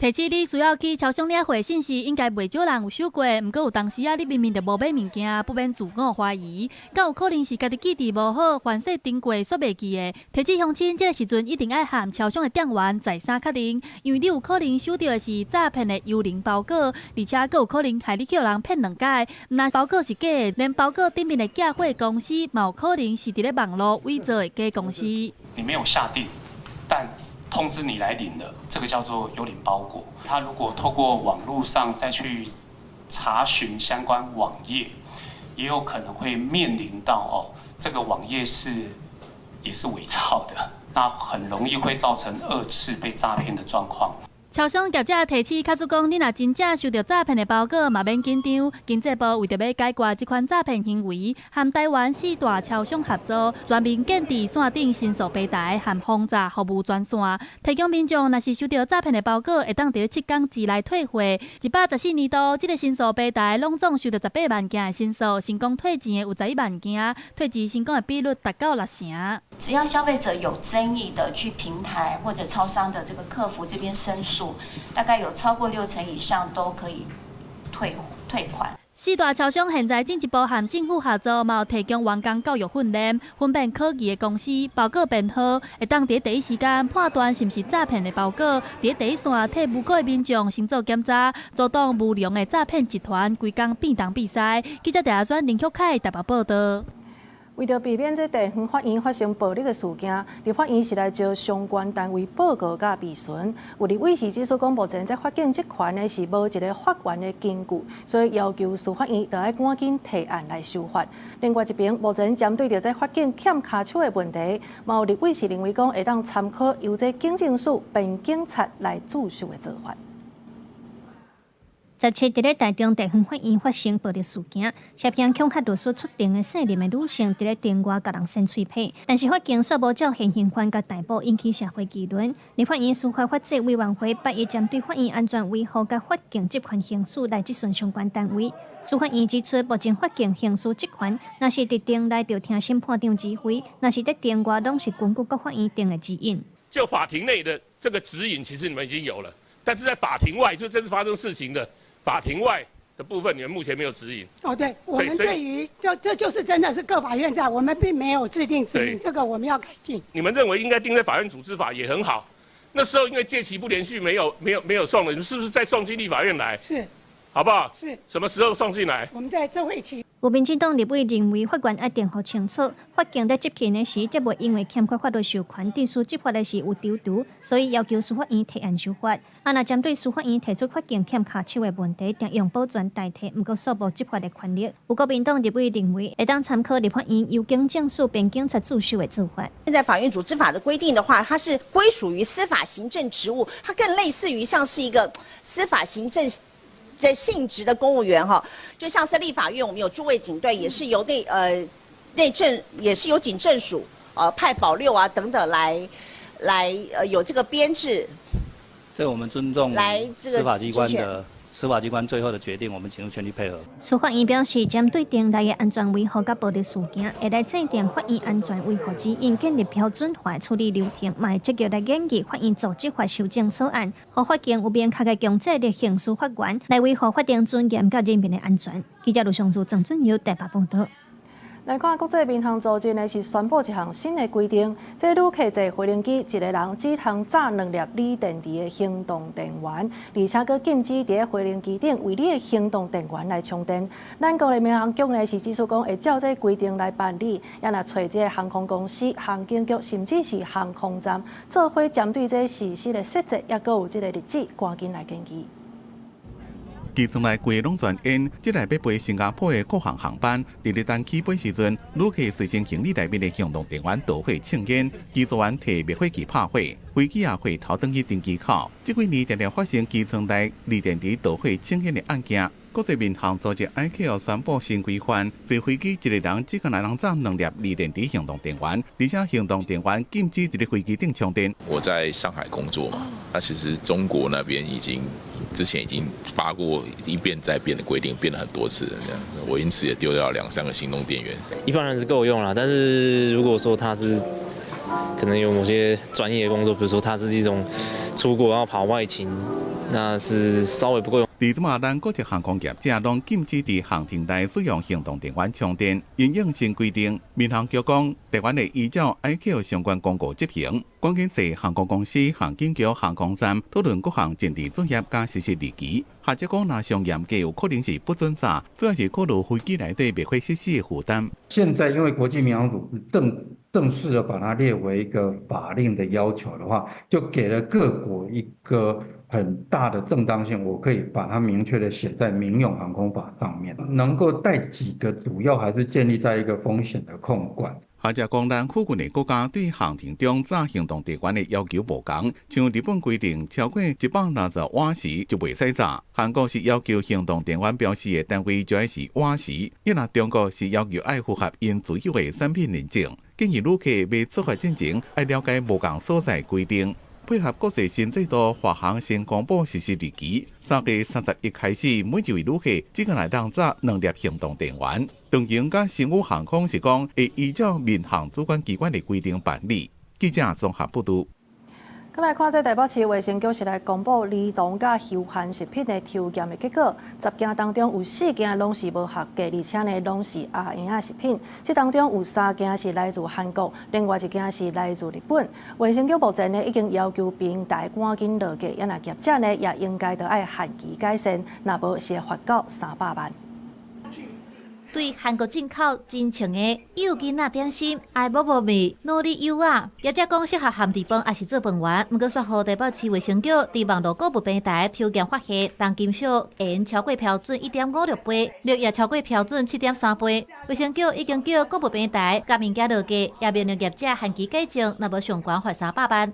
提醒你需要去超商领货信息，应该袂少人有收过。毋过有当时啊，你明明就无买物件，不免自我怀疑，敢有可能是家己记忆无好，凡势登过煞袂记的。提醒乡亲，这个时阵一定爱和超商的店员再三确认，因为你有可能收到的是诈骗的幽灵包裹，而且阁有可能害你去予人骗两摆。毋但包裹是假的，连包裹顶面的寄货公司，嘛有可能是伫咧网路伪造的假公司。你没有下订，但通知你来领的，这个叫做幽灵包裹。他如果透过网路上再去查询相关网页，也有可能会面临到哦，这个网页也是伪造的，那很容易会造成二次被诈骗的状况。超商业者提醒，假使讲你若真正收到诈骗的包裹，嘛免紧张。经济部为著欲解决这款诈骗行为，和台湾四大超商合作，全面建置线顶申诉平台和防诈服务专线，提供民众若是收到诈骗的包裹，会当伫7天之内退货。114年度，这个申诉平台拢总收到18万件的申诉，成功退钱的有11万件，退钱成功的比率达到六成。只要消费者有争议的，去平台或者超商的这个客服这边申诉，大概有超过六成以上都可以退款。四大超商现在进一步和政府合作，嘛有提供员工教育训练，分辨可疑的公司包裹编号，会当伫第一时间判断是毋是诈骗的包裹，伫第一线替无辜的民众先做检查，阻挡无良的诈骗集团规工变东变西。记者陈阿选、林旭凯台北报道。为著避免这地方法院发生暴力的事件，立法院是来召相关单位报告佮备询。有立委是指出讲，目前这法警职权呢是无一个法源的根据，所以要求司法院著爱赶紧提案来修法。另外一边，目前针对著这法警欠跤手的问题，嘛有立委是认为讲会当参考由这警政署编警察来驻守的做法。17伫咧台中地方法院发生暴力事件，涉嫌恐吓律师出庭的姓林的女性伫咧庭外共人扇喙䫌，但是法警却无照现行犯共逮捕，引起社会议论。立法院司法法制委员会八日针对法院安全维护佮法警职权行使来质询相关单位。司法院指出，目前法警行使职权，若是伫庭内著听审判长指挥，若是伫庭外，拢是根据国法院定的指引。就法庭内的这个指引，其实你们已经有了，但是在法庭外，就这次发生事情的法庭外的部分，你们目前没有指引。哦，对，我们对于这就是真的是各法院在，我们并没有制定指引，这个我们要改进。你们认为应该定在法院组织法也很好，那时候因为届期不连续，没有送了，你们是不是再送进立法院来？是，好不好？是。什么时候送进来？我们在这会期。有民进党立委认为，法院爱定予清楚，法警在执勤的时，则袂因为欠缺法律授权，致使执法的时有踌躇，所以要求司法院提案修法。啊，若针对司法院提出法警欠跤手的问题，定用保全代替，毋过却无执法的权力。有国民党立委认为，会当参考立法院由警政署编警察驻守的做法。现在法院组织法的规定的话，它是归属于司法行政职务，它更类似于像是一个司法行政在性质的公务员哈，就像是立法院，我们有驻卫警队，也是由内政，也是由警政署派保六啊等等来有这个编制。这我们尊重来司法机关的司法機關最後的決定，我們盡全力配合。司法院表示，針對庭內的安全維護佮暴力事件，會來制定法院安全維護指引，建立標準化處理流程，嘛會積極來研議法院組織法修正草案，予法庭有明確的強制力刑事法源來維護法庭尊嚴佮人民的安全。記者盧尚柱、鄭俊友台北報道。來看國際民航組織呢，是宣布一項新的規定，這旅客坐飛行機，一个人只通載兩粒鋰電池的行動電源，而且閣禁止佇飛行機頂為你的行動電源來充電。咱國的民航局呢是指出講會照這規定來辦理，也若揣這个航空公司、航警局，甚至是航空站，做伙針對這實施的細節，抑閣有這个日子，趕緊來研議。機艙內規個攏全煙，這台欲飛新加坡的國航航班，佇咧等起飛時陣，旅客隨身行李內面的行動電源著火衝煙，機組員提滅火器拍火，飛機也回頭轉去登機口。這幾年常常發生機艙內鋰電池著火衝煙的案件。國際民航組織 ICAO 宣布新規範，坐飛機一个人只可能載兩粒鋰電池行動電源，而且行動電源禁止佇咧飛機頂充電。我在上海工作嘛，那其實中國那邊已經之前已經發過一變再變的規定，變了很多次，這樣我因此也丟掉兩三個行動電源。一般人是夠用啦，但是如果說他是可能有某些專業工作，比如說他是一種出國要跑外勤，那是稍微不夠用。佇這馬咱國際航空業者攏禁止佇航庭內使用行動電源充電。因應新規定，民航局講，台灣會依照 ICAO 相關公告執行。趕緊踅航空公司、航警局、航空站討論各項前置作業佮實施日期。學者講，若上嚴格，有可能是不准載，主要是考慮飛機內底滅火設施的負擔。現在因為國際民航組織正式的把它列為一個法令的要求的話，就給了各國一個很大的正當性，我可以把它明確的寫在民用航空法上面，能夠帶幾個，主要還是建立在一個風險的控管。學者講，咱附近的國家對航庭中載行動電源的要求無仝，像日本規定超過160瓦時就袂使載，韓國是要求行動電源標示的單位就愛是瓦時，伊若中國是要求愛符合𪜶自有的產品認證。建議旅客欲出發進前愛了解無仝所在規定。配合國際新制度，華航先公布實施日期，3月31開始，每一位旅客只可會當載兩粒行動電源。長榮佮星宇航空是講會依照民航主管機關的規定辦理。記者綜合報導。閣來看，這台北市衛生局是來公布兒童佮休閒食品的抽驗的結果，10件當中有4件攏是無合格，而且呢攏是阿嬰仔食品。這當中有3件是來自韓國，另外一件是來自日本。衛生局目前呢已經要求平台趕緊落架，也若業者呢也應該著愛限期改善，若無是會罰到300萬。對韓國進口真穿的幼囡仔點心，愛寶寶味、努力柚仔，業者講適合餡佇飯，抑是做飯圓。毋過煞予台北市衛生局佇網路購物平台抽驗發現，重金屬鹽超過標準1.56倍，氯也超過標準7.3倍。衛生局已經叫購物平台共物件落架，也命令業者限期改正，若無上懸罰300萬。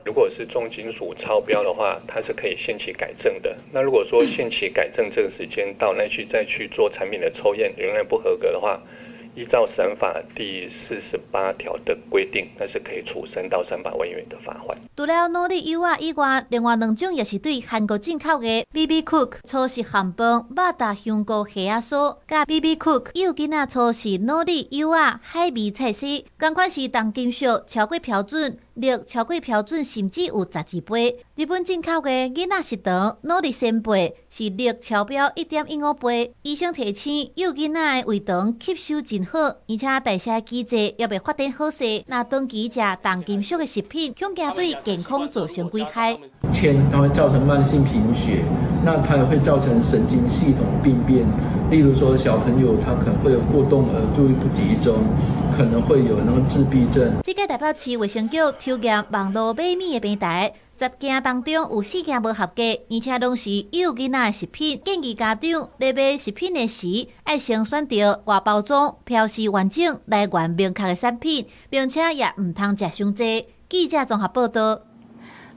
如果是重金屬超標的話，它是可以限期改正的。那如果說限期改正這個時間到，那去再去做產品的抽驗，仍然不合格的話，依照食安法第48條的規定，那是可以處3到300萬元的罰款。除了努力柚仔以外，另外兩種也是對韓國進口的 BB Cook 粗食餡飯、肉搭香菇蝦仔酥，佮 BB Cook 幼囡仔粗食努力柚仔海味菜絲，仝款是重金屬超過標準，氯超過標準，甚至有12倍。日本進口的囡仔食糖努力仙貝是氯超標1.15倍。醫生提醒，幼囡仔的胃腸吸收真好，而且代謝機制猶未發展好勢，若長期食重金屬的食品，恐驚對健康造成危害。鉛它會造成慢性貧血，那它也會造成神經系統病變，例如說小朋友他可能會有過動兒、注意不集中，可能會有那個自閉症。這屆台北市衛生局抽驗網路買物的平台，10件當中有4件無合格，而且攏是幼囡仔的食品。建議家長咧買食品的時，愛先選著外包裝標示完整、來源明確的產品，並且也毋通食傷濟。記者綜合報道。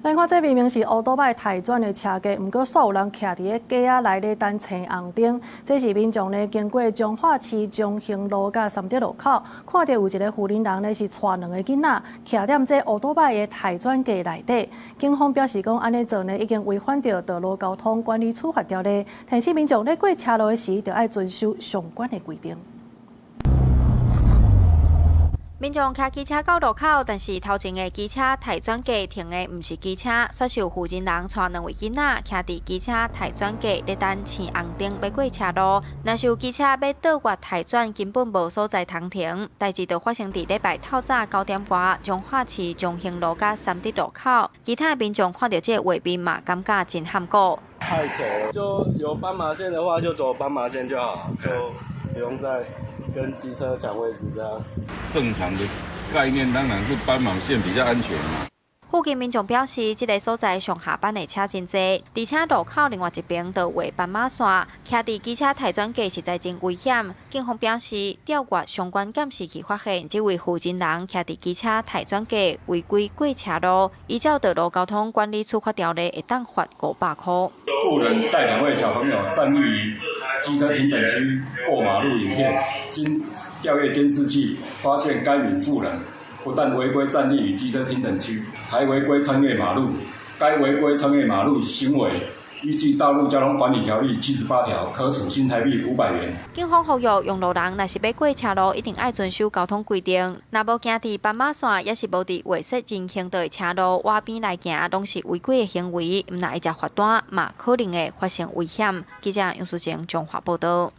來看，這明明是烏多擺刣轉的車架，毋過煞有人徛佇咧架仔內咧等青紅燈。這是民眾呢經過彰化市中興路佮三德路口，看著有一个婦人人呢是帶兩个囡仔徛踮這烏多擺的刣轉架內底。警方表示講，按呢做呢已經違反著道路交通管理處罰條例，提醒民眾咧過車路的時，著愛遵守相關的規定。民眾騎機車到路口，但是頭前的機車刣轉架停的毋是機車，煞是有婦人人帶兩位囡仔徛佇機車刣轉架咧等青紅燈欲過車路。若是有機車欲倒越刣轉，根本無所在通停。代誌就發生佇禮拜透早9點外，彰化市中興路佮三德路口。其他民眾看著這個畫面嘛，感覺真譀古。太扯了，就有斑馬線的話，就走斑馬線就好，就不用再跟機車搶位置這樣。正常的概念當然是斑馬線比較安全嘛。附近民眾表示，這个所在上下班的車真濟，而且路口另外一邊就畫斑馬線，徛佇機車刣轉架實在真危險。警方表示，調閱相關監視器發現，這位婦人人徛佇機車刣轉架違規過車路，依照道路交通管理處罰條例，會當罰500塊。婦人帶兩位小朋友站立於機車停等區過馬路影片，經調閱監視器，發現該名婦人不但違規站立於機車停等區，還違規穿越馬路。該違規穿越馬路行為，依據《道路交通管理條例》78條，可處新台幣500元。警方呼籲用路人，若是欲過車路，一定愛遵守交通規定。若無行佇斑馬線，抑是無佇劃設人行道的車路倚邊來行，攏是違規的行為。毋但會食罰單，嘛可能會發生危險。記者楊淑靜彰化報導。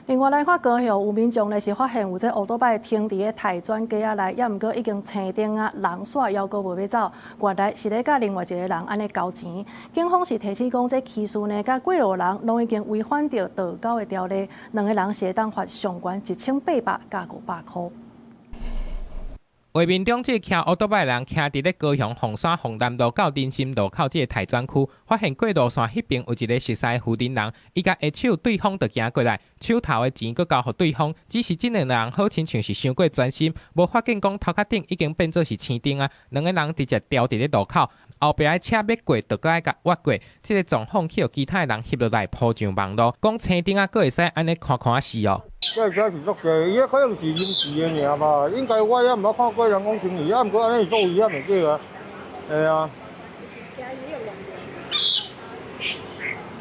另外來看高雄有民眾呢是發現有這烏多擺停佇咧刣轉架仔內，抑毋過已經青燈啊，人煞猶閣無欲走，原來是咧佮另外一個人按呢交錢。警方是提醒講，這騎士呢佮過路人攏已經違反著道交的條例，兩个人是會當罰上懸1800佮500塊。畫面中，這个騎烏多擺人徛佇咧高雄鳳山鳳南路到林森路口這个刣轉區，發現過路線彼邊有一个熟似婦人人，伊共下手對方就行過來，手頭的錢閣交予對方。只是這兩个人好親像是傷過專心，無發現講頭殼頂已經變做是青燈啊。兩个人直接牢佇咧路口，後壁的車欲過，就閣愛共越過。這个狀況去予其他的人翕落來鋪上網路，講青燈啊，閣會使按呢看看死哦。這車是足濟，伊可能是臨時的爾吧，應該我也毋捌看過人講生意，啊，毋過按呢是足危險的對啊，會啊。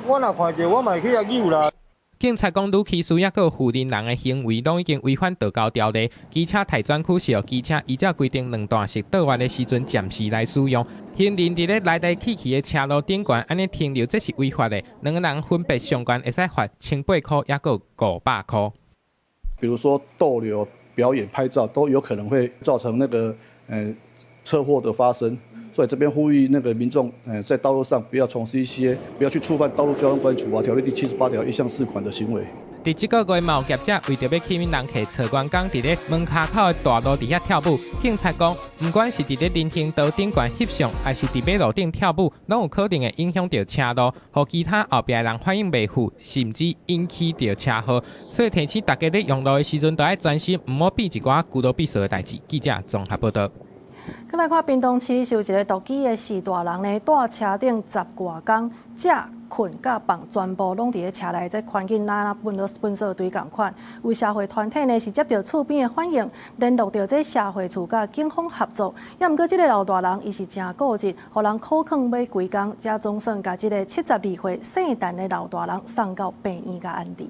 我若看著，我嘛會去遐扭啦。警察講，女騎士抑閣有婦人人的行為，攏已經違反道交條例。機車刣轉區是予機車依照規定兩段式倒彎的時陣暫時來使用。行人佇咧來來去去的車路頂懸按呢停留，這是違法的。兩个人分別上懸會使罰1800塊，抑閣500塊。比如說逗留、表演、拍照，都有可能會造成那個車禍的發生。所以這邊呼籲那個民眾，在道路上不要從事一些，不要去觸犯《道路交通管理處罰條例》第78條1項4款的行為。佇這个月，嘛有業者為著欲吸引人客，找員工佇咧門跤口的大路佇遐跳舞。警察講，毋管是佇咧人行道頂懸翕相，抑是佇馬路頂跳舞，攏有可能會影響著車路，予其他後壁的人反應袂赴，甚至引起著車禍。所以提醒大家咧用路的時陣，著愛專心，毋好變一寡龜苓閉趖的代誌。記者綜合報導。閣來看屏東市是有一个獨居的序大人呢，蹛車頂十外工，食、睏佮放全部攏佇咧車內，這環境若糞圾堆仝款。有社會團體呢是接著厝邊的反應，聯絡著這社會處佮警方合作。抑毋過這个老大人伊是誠固執，予人苦勸欲幾工，才總算共這个72歲姓陳的老大人送到病院共安置。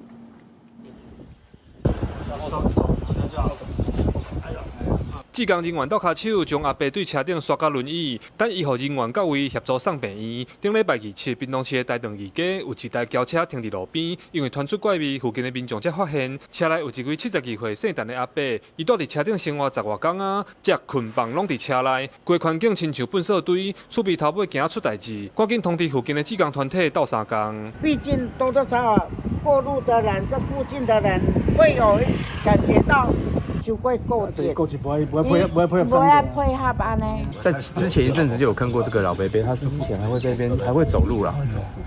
志工人員鬥跤手將阿伯對車頂刷甲輪椅，等醫護人員到位協助送病院。頂禮拜二七，屏東市的大長二街有一台轎車停佇路邊，因為傳出怪味，附近的民眾才發現車內有一位72歲姓陳的阿伯，伊蹛佇車頂生活十外工啊，食睏放攏佇車內，規環境親像糞埽堆，厝邊頭尾驚出代誌，趕緊通知附近的志工團體鬥相共。畢竟多多少少過路的人，這附近的人會有感覺到。傷過固執。固執，無愛無愛配合，無愛配合。無愛配合按呢。在之前一陣子就有看過這個老伯伯，他是之前還會在邊，還會走路啦，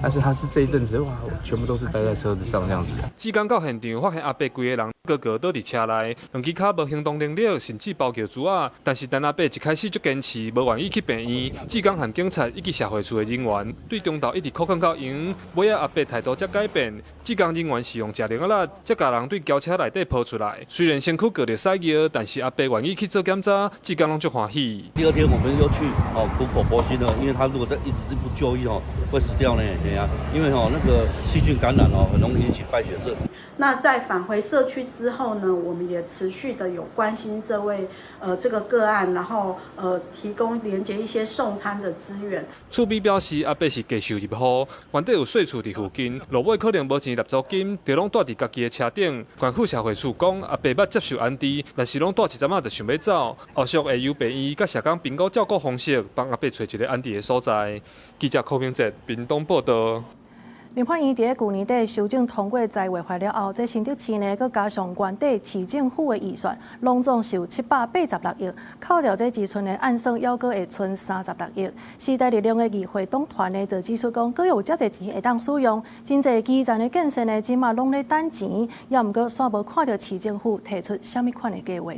但是他是這一陣子哇，全部都是待在車子上這樣子。志工到現場發現阿伯規个人閣閣倒佇車內，兩支跤無行動能力，甚至包尿珠仔。但是陳阿伯一開始足堅持，無願意去病院。志工和警察以及社會處的人員對中晝一直苦勸到閒，尾仔阿伯態度才改變。志工人員是用食奶仔力，才共人對轎車內底抱出來。雖然身軀閣著屎尿，但是阿伯願意去做檢查，志工攏足歡喜。第二天我們又去哦苦口婆心的，因為他如果再一直不就醫哦，會死掉呢。對啊，因為哦那個細菌感染哦，很容易引起敗血症。那在返回社區之後呢，我們也持續的有關心這位這個個案，然後提供連接一些送餐的資源。厝邊表示阿伯是繼續入戶，原底有細厝佇附近，落尾可能無錢納租金，就攏蹛佇家己的車頂。縣府社會處講，阿伯捌接受安置，但是攏蹛一陣仔就想欲走。後續會由病院佮社工評估照顧方式，幫阿伯揣一个安置的所在。記者柯明哲屏東報道。立法院佇咧舊年底修正通過財劃法了後，這新竹市呢，閣加上原底市政府的預算，攏總是有786億，扣掉這支出的按算，猶閣會賰36億。時代力量的議會黨團呢，就指出講，閣有遮濟錢會當使用，真濟基層的建設呢，這馬攏咧等錢，猶毋過煞無看著市政府提出啥物款的計畫。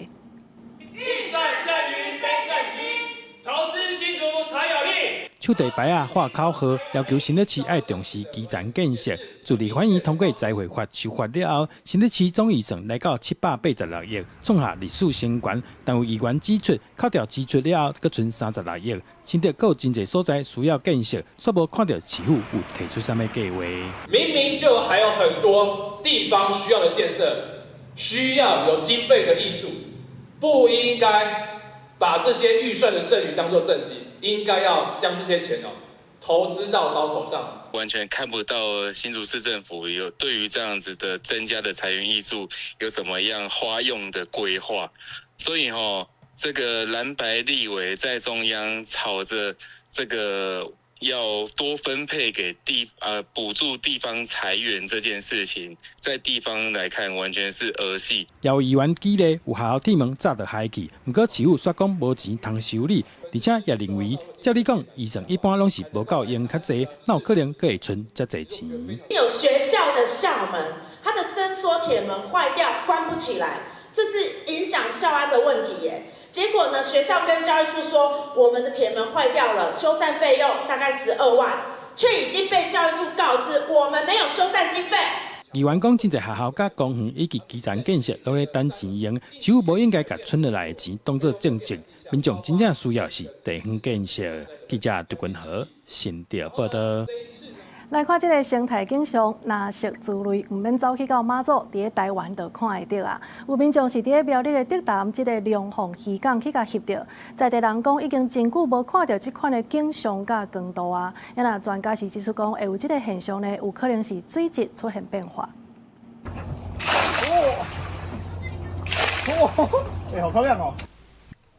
預算勝於非政績，投資新竹才有力。手提牌仔喊口號，要求新北市愛重視基層建設。自立法院通過財劃法修法了後，新北市總預算來到786億，創下歷史新高。但有議員指出，扣掉支出了後，閣賰36億。新竹閣有真濟所在需要建設，煞無看著市府有提出啥物計畫。明明就還有很多地方需要的建設，需要有經費的挹注，不應該把這些預算的剩餘當作政績。應該要將這些錢哦投資到刀口上。完全看不到新竹市政府有對於這樣子的增加的財源挹注有怎麼樣花用的規劃，所以吼，這個藍白立委在中央吵着這個要多分配給地補助地方財源這件事情，在地方來看完全是兒戲。有議員舉例，有學校鐵門早就害去，毋過市府煞講無錢通修理，而且也認為，照理講預算一般攏是無夠用較濟，哪有可能閣會賰遮濟錢？有學校的校門，它的伸縮鐵門壞掉，關不起來，這是影響校安的問題耶。結果呢，學校跟教育處說，我們的鐵門壞掉了，修繕費用大概12萬，卻已經被教育處告知我們沒有修繕經費。議員講，真濟學校佮公園以及基層建設攏咧等錢用，市府無應該共賰落來的錢當做政績。民眾真正需要是地方建設。記者杜君和新竹報道。來看這个生態景象，藍色藻類毋免走去到馬祖，佇咧台灣就看會著啊。有民眾是佇咧苗栗的竹南這个龍鳳漁港去共翕著，在地人講已經真久無看著這款的景象佮光度啊。啊若專家是指出講，會有這个現象呢，有可能是水質出現變化。哇，欸，好漂亮哦！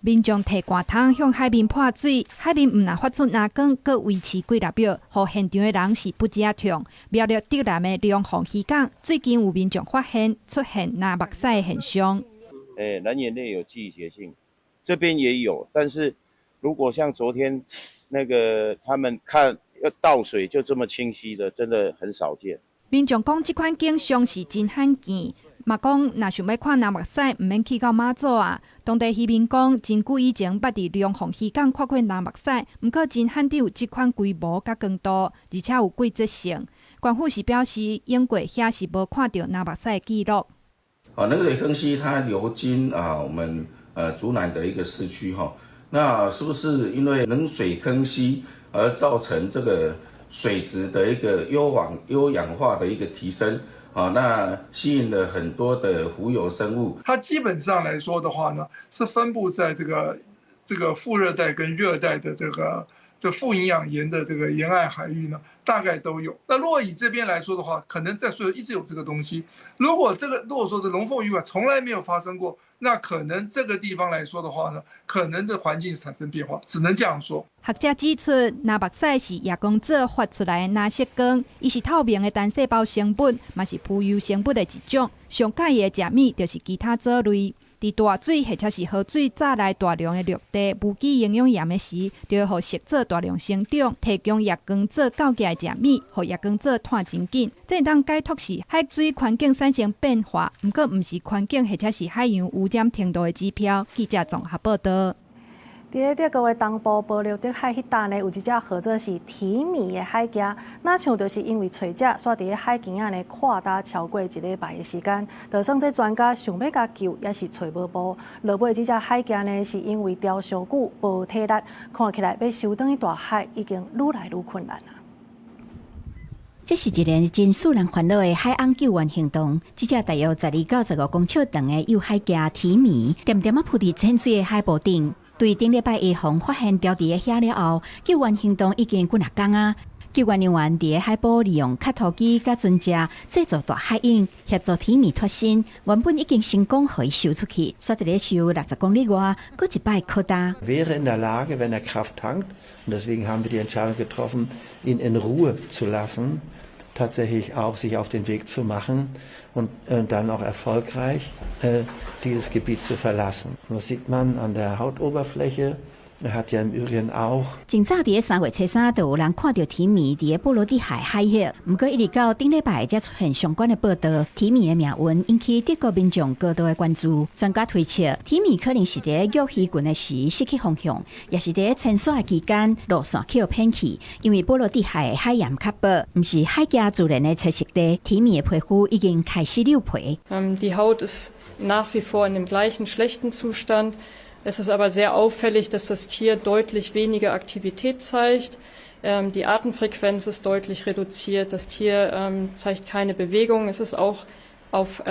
民眾提罐桶向海面潑水，海面毋但發出藍光，閣維持幾粒秒，予現場的人是不止痛。苗栗竹南的龍鳳漁港最近有民眾發現出現藍目屎的現象。藍眼淚有季節性，這邊也有，但是如果像昨天那個他們看要倒水就這麼清晰的，真的很少見。民眾講，這款景象是真罕見。嘛講，若想欲看藍目屎，毋免去到馬祖啊。當地漁民講，真久以前捌佇龍鳳漁港看過藍目屎，毋過真罕見有這款規模佮光度，而且有季節性。縣府是表示，永過遐是無看著藍目屎的記錄。哦，冷水坑溪它流經啊，我們竹南的一個市區哈，那是不是因為冷水坑溪而造成這個水質的一個優氧化的一個提升？啊，那吸引了很多的浮游生物。它基本上來說的話呢，是分布在這個副熱帶跟熱帶的這個富營養鹽的這個沿岸海域呢，大概都有。那如果以這邊來說的話，可能在說一直有這個東西。如果說是龍鳳漁港從來沒有發生過，那可能這個地方來說的話呢，可能的環境產生變化，只能這樣說。學者指出，藍目屎是夜光藻發出來的藍色光，伊是透明的單細胞生物，嘛是浮游生物的一種。上佮意的食物就是其他藻類。佇大水或者是河水載來大量的陸地無機營養鹽的時，就會予色藻大量生長，提供夜光藻到價的食物，予夜光藻湠真緊。這會當解脫是海水環境產生變化，毋過毋是環境或者是海洋污染程度的指標。記者綜合報導。佇咧德國的東部波羅的海彼搭呢，有一隻號做是提米的海鯨，若像就是因為揣食，煞佇咧海墘仔呢跨搭超過一禮拜的時間，就算這專家想欲共救，也是揣無步。落尾這隻海鯨呢，是因為牢傷久無體力，看起來欲游轉去大海已經愈來愈困難啦。這是一個真使人煩惱的海岸救援行動。這隻大約12到15公尺長的幼海鯨提米，恬恬仔浮佇淺水的海埔頂。對頂禮拜一予發現牢佇咧遐了後，救援行動已經幾若工啊！救援人員佇咧海埔利用磕塗機佮船隻製造大海湧，協助提米脫身。原本已經成功予伊游出去，煞佇咧游60公里外，閣一擺靠礁。 Wäre in der Lage, wenn er Kraft tankt, und deswegen haben wir die Entscheidung getroffen, ihn in Ruhe zu lassen, tatsächlich auch sich auf den Weg zu machen und dann auch erfolgreich dieses Gebiet zu verlassen. Das sieht man an der Hautoberfläche. Er hat ja im Übrigen auch。真早佇咧3月初3，就有人看著提米佇咧波羅的海海域。毋過一直到頂禮拜才出現相關的報導，提米的命運引起德國民眾高度的關注。專家推測，提米可能是佇咧育魚群的時失去方向，抑是佇咧遷徙的期間路線去予騙去。因為波羅的海的海鹽較薄，毋是海鯨自然的棲息地。提米的皮膚已經開始溜皮。 Die Haut ist nach wie vor in dem gleichen schlechten Zustand. Es ist aber sehr auffällig, dass das Tier deutlich weniger Aktivität zeigt. Die Atemfrequenz ist deutlich reduziert. Das Tier zeigt keine Bewegung. Es ist auch auf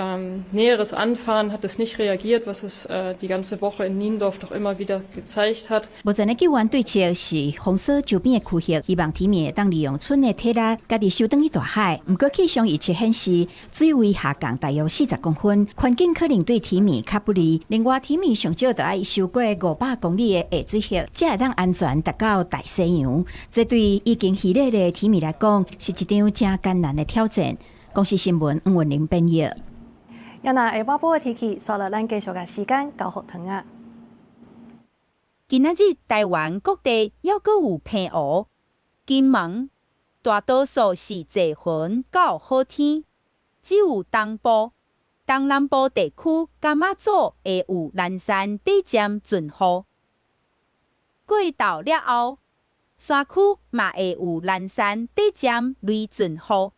näheres Anfahren hat es nicht reagiert, was es die ganze Woche in Niendorf doch immer wieder gezeigt hat。目前的救援對策是封鎖周邊的區域，希望提米會當利用賰的體力，家己游轉去大海。毋過氣象預測顯示，水位下降大約40公分，環境可能對提米較不利。另外，提米上少著愛游過500公里的下水域，才會當安全達到大西洋。這對已經疲累的提米來講，是一場誠艱難的挑戰。公視新聞黃文玲編譯。啊若下半晡的天氣，煞落咱繼續共時間交予糖仔。今仔日臺灣各地猶閣有澎湖、金門，大多數是濟雲到好天，只有東部、東南部地區佮馬祖會有零星短暫陣雨。過晝了後，山區嘛會有零星短暫雷陣雨。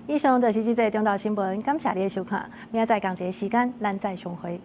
以上就是這節中晝新聞，感謝你的收看，明仔載仝一个時間，咱再相會。